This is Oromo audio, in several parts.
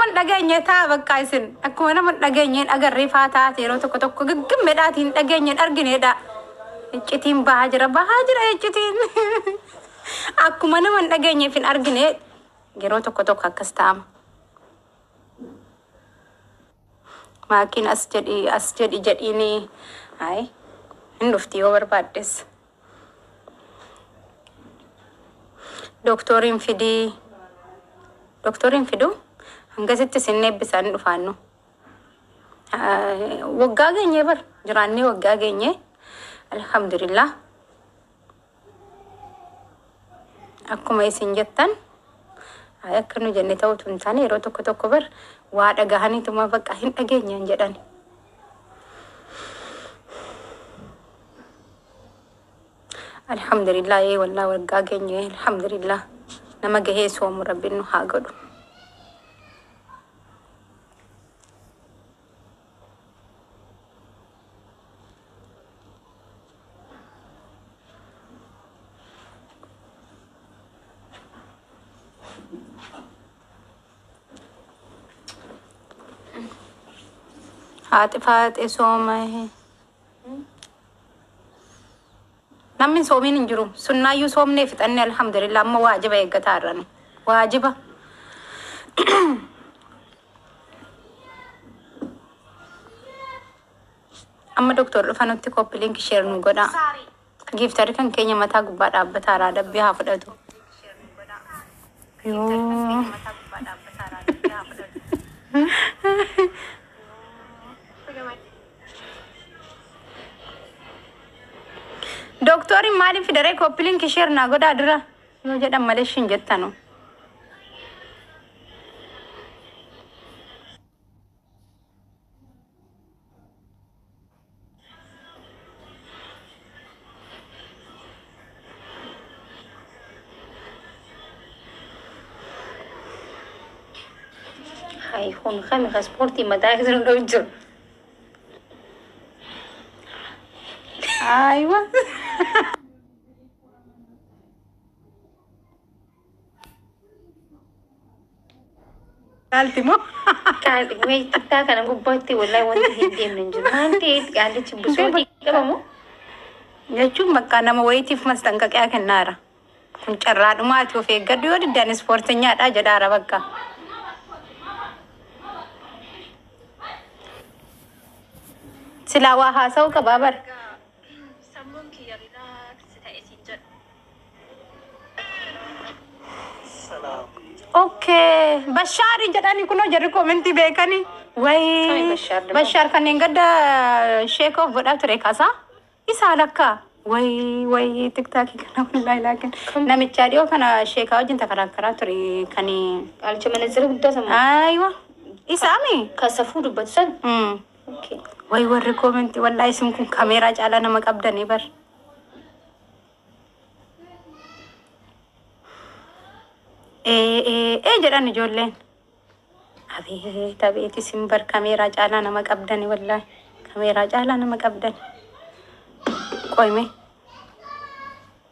nama hin dhageenye ta'a bakka isin. Akkuma nama hin dhageenye hin agarree faa taate yeroo tokko tokko giggimmeedhaatiin hin dhageenye hin argineedha. Iccitiin bahaa jira bahaa jira iccitiin. Akkuma nama hin dhageenyeef hin argine yeroo tokko tokko akkas ta'ama. Maakiin as jedhi as jedhi jedhiini. Hayi hin dhufti yoo barbaaddes. Doktoriin fidii. Doktoriin fiduu hangasitti isin eebbisaa hin dhufaannu. Waggaa geenyee bar jiraannee waggaa geenyee alhamdulillah. Akkuma isin jettan akka nu jenne ta'utu hin taane yeroo tokko tokko bar waa dhagahaniituma bakka hin dhageenyaan jedhan. Alhamdulillah ee wallaa waggaa geenye alhamdulillah nama gahee soomu rabbiin nu haa godhu. Haati faaxee sooma. Namni soomiin hin jiru. Sunnaayyuu soomnee fixannee alhamdulillah amma waajiba eeggataa irra nu. Waajiba. Amma doktor dhufa nutti copy link share nu godha. Giiftarri kan keenya mataa gubbaa dhaabbataa irraa dabbii haa fudhatu. Yoo. Doktoriin maaliif fidaree copy link share naa godhaa dura yoo jedhan malee shin jettanu. Hai kun kami ka ispoortii mataa keessa nu jiru. Aywa. Maalti moo? Wayii tiktaa kana gubbaatti wallahi wanti hin deemne hin jiru. Maal ta'eef qaallichi busootii qabamu? Jechuun bakka nama wayitiif masxanqaqiyaa kennaara. Kun carraadhumaati of eeggadhu yoo diddaan ispoortinyaadha jedhaara bakka. Silaa waa haasa'uu qabaa bara. Sammuun kiyya relax ta'e siin jedhu. Okay, Bashaari jedhani kunoo jarri koomentii beekani. Kami Wayii Bashaar dama? Bashaar kanneen gadda sheekoof godhaa ture kaasaa. Isaa lakkaa. Wayii wayii tiktaakii kana wallaahi laakin. Namichaa dhiyoo kana sheekaa wajjin takaraakkaraa ture kan. Qaalicha manazzira guddaa sammuu. Aywa. Isaami. Kan safuu dubbatu san? Okay. Wayii warri koomentii wallaahi isin kun kameeraa caalaa nama qabdanii bar. Ee ee ee jedhan ijoolleen. Abeet abeet isin bar kameeraa caalaa nama qabdani wallaahi. Kameeraa caalaa nama qabdani. Qoyme.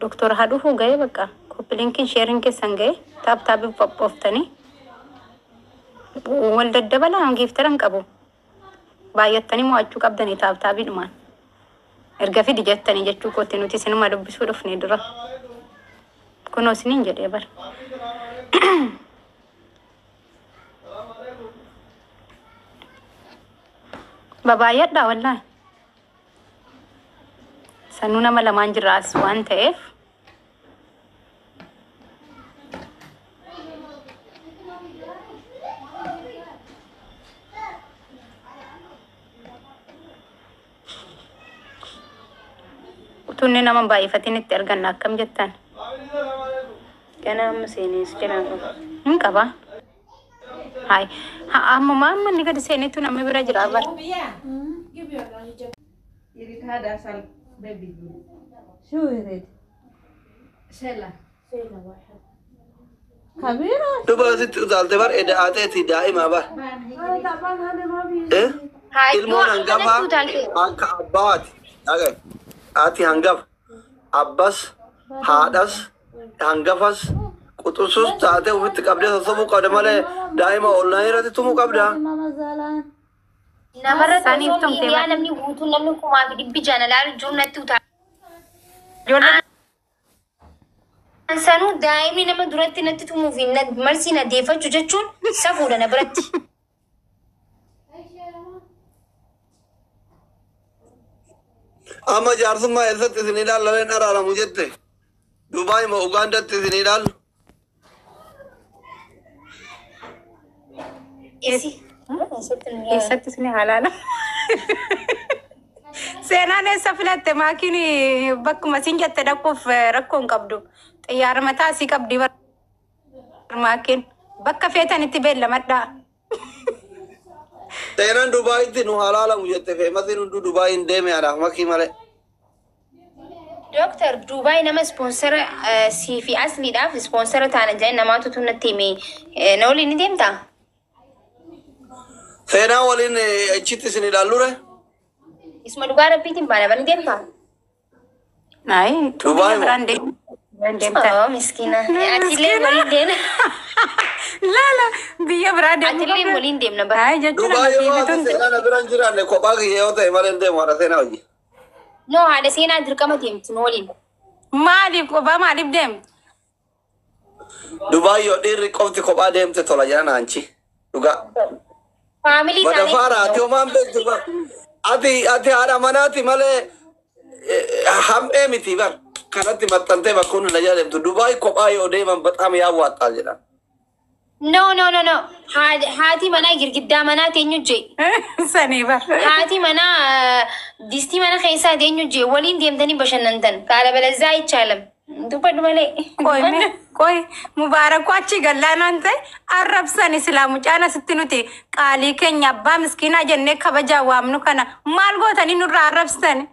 Doktor haa dhufuu ga'ee bakka. Koppilinkiin sheeriin keessan ga'ee taap taabii qophooftanii. Wal daddabalaa giiftaran qabu. Baay'attanii mo'achuu qabdanii taap taabiidhumaan. Erga fidi jettanii jechuu kootti nuti isinuma dubbisuu dhufne dura. Kunoo isiniin jedhee bara. Babaay'adhaa wallaahi. Sanuu nama lamaan jirraas waan ta'eef. Utuu inni nama hin baay'ifatin itti arganna akkam jettan? Ganaa amma seenee si jalaan qabu. Hin qabaa. Hai. Amma amma inni gadi seenetu namni bira jira bara. يريد هذا صار بيبي شو يريد؟ سلة كبيرة؟ Duba asitti utaalte bar eda'aateeti daa'ima bar. أنا تعبان هذا ما بي Eh? Haa iddoo Ilmoon akkanatti hangafaa utaalte. akka abbaati. Dhaga'i. Haati hangafa. Abbas, haadhas, hangafas, Quxusus taatee ofitti qabdee sossobuu qabda malee daa'ima onlaayinii irratti tumuu qabda. Mama Zalan. Namarra Saniif osoo tumte miidiyaa bara. Namni guutuun namni 1600 ilaalu jiru natti utaa. Ijoollee Sanuu daa'imni nama duratti natti tumuu fi marsii na deeffachuu jechuun safuudha na biratti. Amma jaarsummaa eessatti isin ilaallaleen araaramu jette. Dubaay moo Ugaandatti isin ilaallu? Isi. Eessatti isin halaala? Seenaan eessa filatte maakiin bakkuma isin jette dhaquuf rakkoo hin qabdu. Xiyyaara mataa asii qabdi bar maakiin. Bakka feetanitti beellamadhaa. Seenaan Dubaayitti nu halaalamu jette feemasiin hunduu Dubaay hin deeme anaaf makii malee. Dooktar, Duubaay nama ispoonsara sii fi asliidhaaf ispoonsara taana jedhan namaatu tun natti hime. Na waliin ni deemtaa? Seenaa waliin achitti isin ilaallure? Isuma dhugaa rabbiitiin baana bani deemtaa? Ayi, Dubaay biyya moo? biraan deemtan. Oh, miskiina. Atillee waliin deemna. Laala biyya biraa deemuu Atillee qabda. waliin deemna bara. Ayi jechuun Dubaay nama yoo haati fiigituun seenaa na bira hin jiraanne kophaa kiyya yoo ta'e malee hin deemu haadha seenaa hojii. No, haadha seenaa dirqama deemti nu waliin. Maaliif kophaa maaliif deemtu? Dubaay yoo dhiirri qofti kophaa deemte tola jedhan anchi. Dhugaa. Faamilii Madafaara ati homaan beektu bar. Ati haadha manaati malee ham'ee miti bar. Kanatti maxxantee bakka hundi na jala deemtu. Dubaay kophaa yoo deeman baxaam yaawwaxxaa jedhan. No, no, no, no. Haati manaa girgiddaa manaa teenyu jee. Sanii bar. Haati manaa distii mana keessaa teenyu jee waliin deemtanii bashannantan. Kaala balazaa ichaalam. Dubbadhu malee. Qoy mee qoy Mubaarakuu achi gallaanaan ta'e arrabsan islaa mucaan asitti nuti qaalii keenya abbaa miskiinaa jennee kabajaa waamnu kana maal gootanii nurraa arrabsan?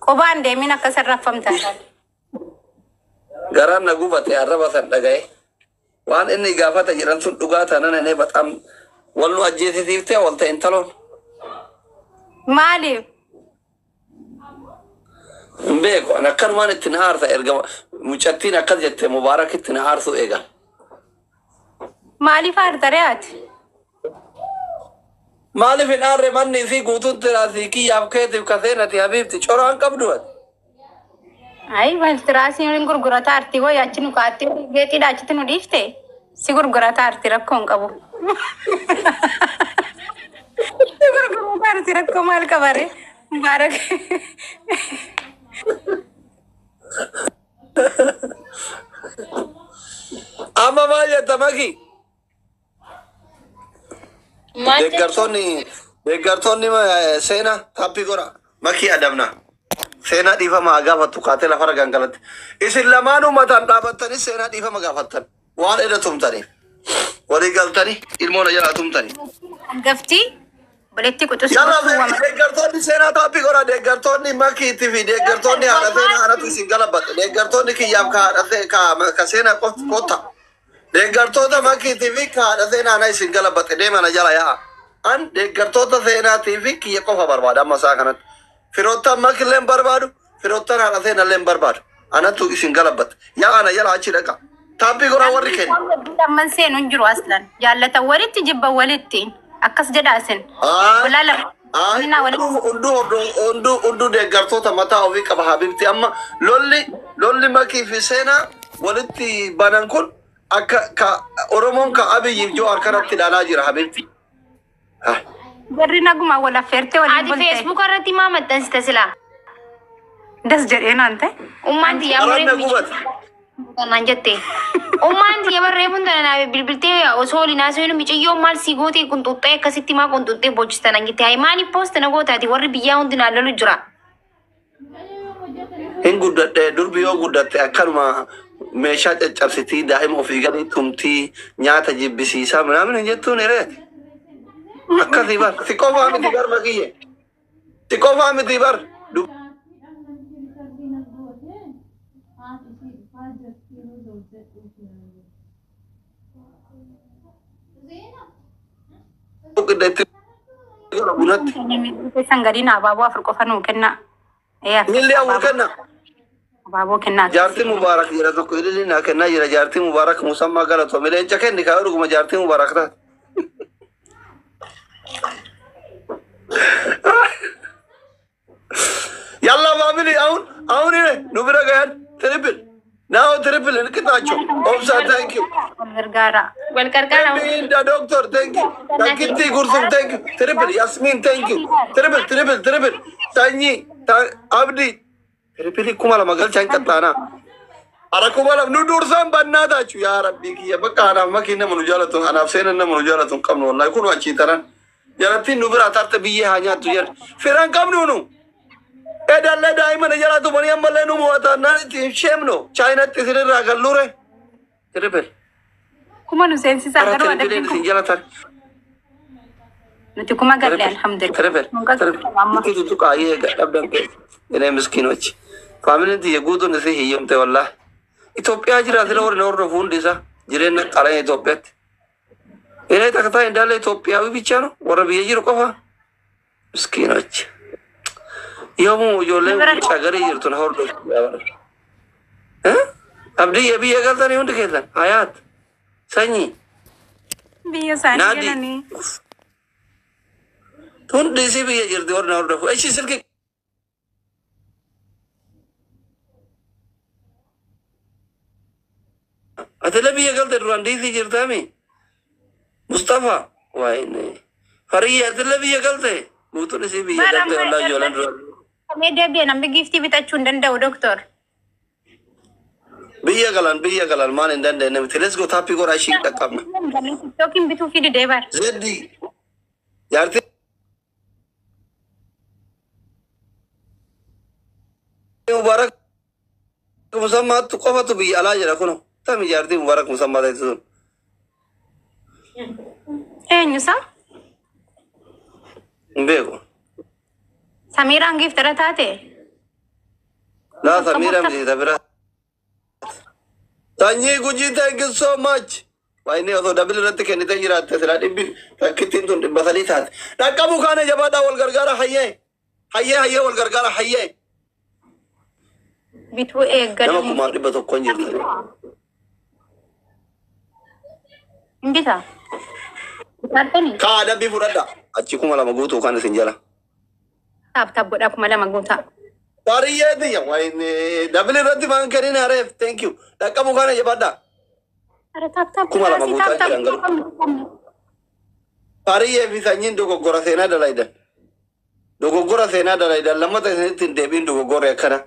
Qobaan deemin akkas arrabfamtan. Garaan na gubate arraba san dhagaye. Waan inni gaafata jedhan sun dhugaa taanaan inni baxaam wal nu ajjeesisiiftee wal ta'e intaloon. Maaliif? Hin beeku ani akkanumaan itti na aarsa erga mucattiin akkas jette Mubaarak itti na aarsuu eegal. Maaliif aartaree ati? Maaliif hin aarre manni isii guutuun tiraasii kiyyaaf keetiif kaseenati habiibti coraan qabdu ati. Ayi wal tiraasiin gurgurata arti wayi achi nu kaatti geetiidha achitti nu dhiifte si gurgurata arti rakkoo hin qabu. Si gurgurata arti rakkoo maal qabare? Mubaarak. Amma maal jetta maki? Maal jechuun? Deeggartoonni seenaa taappii godha. Makii adamna. Seenaa dhiifama haa gaafattu kaatee lafarra gangalatti. Isin lamaanuu mataan dhaabattanii seenaa dhiifama gaafattan. Waan edda tumtaniif. Walii galtanii ilmoo na jalaa tumtanii. Hangaftii obboleettii quxisuu Yalla wama. deeggartoonni seenaa taappii godha. Deeggartoonni makiitii fi deeggartoonni haadha seenaa anatu isin galabbate. Deeggartoonni kiyyaaf ka haadha ka seenaa qofti kotta. Deeggartoota makiitii fi ka haadha seenaa ana isin galabbate deema na jala yaa'a. An deeggartoota seenaatii fi kiyya qofa barbaada amma isaa kanatti. Firoottan makillee hin barbaadu, firoottan haadha seenallee hin barbaadu. Anatu isin galabbate. Yaa'a na jala achi dhaqa. Taappii godhaa warri kennu. Lamman seenu hin jiru aslan. Jaallatan walitti jibban walitti. Akkas jedha asin. Bulaa lama. Ay, Minaa walitti. hunduu deeggartoota mataa ofii qaba habibti. Amma lolli makii fi seenaa walitti banan kun akka ka Oromoon ka Abiyyiif Jawaar kanatti ilaalaa jira habibti. Ah. Jarri naguma wal affeertee waliin Ati bulte. Feesbuuk irratti maa maxxansita silaa? Das jedhee naan ta'e. Ummaan tiyyaa Garaan na barreeffamu gubate. naan jette. Ummaan tiyya barreeffamu tana naaf bilbiltee osoo waliin haasofnu miciyyoon maal si gootee qunxuxxee akkasitti maa qunxuxxee boojjista naan jette. Hayi maaliif poost na gootaati warri biyyaa hundi naan lolu jira. Hin guddadhe durbi yoo guddatte akkanuma meeshaa caccabsitii daa'ima ofii gadi tumtii nyaata jibbisiisaa minaamin hin jettuun hireeti. Akkasii bar si qofaa miti bar makiyye. Si qofaa miti bar. Itti bunatti. Keessan gadiin abaaboo afur qofa nuu kennaa. Ee Milli afur kenna. Abaaboo kennaa. Jaartii Mubaarak jira tokko ililii naa kennaa jira. Jaartii Mubaarak musammaa galatoomi. Leenca kenni kaa dhuguma jaartii Mubaarak taate. Yalla family አሁን አሁን ይሄ nu bira gayan triple now triple እንቅጣቸው። ኦብሳ thank you. Wal gargaara. Wal gargaara. Binda doctor thank you. Takitti Gursum thank you. Triple Yasmin thank you. Triple triple triple Sanyi Abdi triple 2000 galchan qaxxaana. Ara 2000 nu dursan bannaatachu yaa rabbii kiyya bakka anaaf makii nama nu jaalatu anaaf seenan nama nu jaalatu hin qabnu wallahi kun achii taran. Jalattiin nu biraa tarte biyyee haa nyaattu jedhe. Firan qabnu nu. Edallee daa'ima na jalaa tumanii ammallee nu mo'atan naan itti hin sheemnu. Chaayinaatti isinirraa galluure. Triple. Kuma nu seensisaa Ara garuu triple adabbiin isin jalatan. Nuti kuma galle alhamdulillah. Triple. Nun qaqqabu amma. Triple. Tuttuqa ayyee gadhabdan keessa. Inee miskiinochi. Faamiliin tiyya guutuun isii hiyyomte wallahi. Itoophiyaa jira sila warri na hordofu hundi isaa jireenya qalanii Itoophiyaatti. Inee takkataa indaalee Itoophiyaawi bichaa no warra biyya jiru qofa. Miskiinochi. Yoomuu ijoolleen cagarii jirtu na hordoftu. Abdii biyya galtanii hundi keessan Hayaat sanyii Biyya isaanii Naadi galanii. hundi isii biyya jirti warri na hordofu. Ishi silki Atila biyya galte duraan diisii jirtaami. Mustafa waayine. Fariyya atila biyya galte. Guutuun isii biyya galte wallahi ijoolleen duraan. Mee deebi'e namni giiftii bitachuu hin danda'u doktor. Biyya galan maal hin dandeenye miti. Let's go taappii godhaa ishii dhaqqabna. Tiktookiin bituu fi didee bara. Zeddi jaartii Mubaarak Musammaattu qofatu biyya alaa jira kuno. Tami jaartii Mubaarak Musammaa ta'e sun. Eenyu isaa? Hin beeku. Samiiraan giiftara taate? Laa Samiira miti bira. Sanyii Gujii thank you so much. Waayini osoo dabili irratti kennitee jiraatte silaa dhibbi takkittiin tun 300 taate. Dhaqqabu kaana jabaadhaa wal gargaara hayyee. Hayyee hayyee wal gargaara hayyee. Bituu eeggadhu. Nama 1,100 jirtu. Hin bitaa? Bitaattanii? Kaa adabbii fudhadha. Achi 2000 guutuu kan isin jala. Taap taap godhaa 2000 guutaa. Baariyyee tiyya waayini dabili irratti maan kennin hareef thank you. Dhaqqabu kaana jabaadhaa. Ara taap taap 2000 godhaa si guutaa taap taap jiran garuu. godhaa. Baariyyee fi sanyiin dogoggora seenaa dalaydan. Dogoggora seenaa dalaydan lammata isinitti hin deebiin dogoggorri akkana.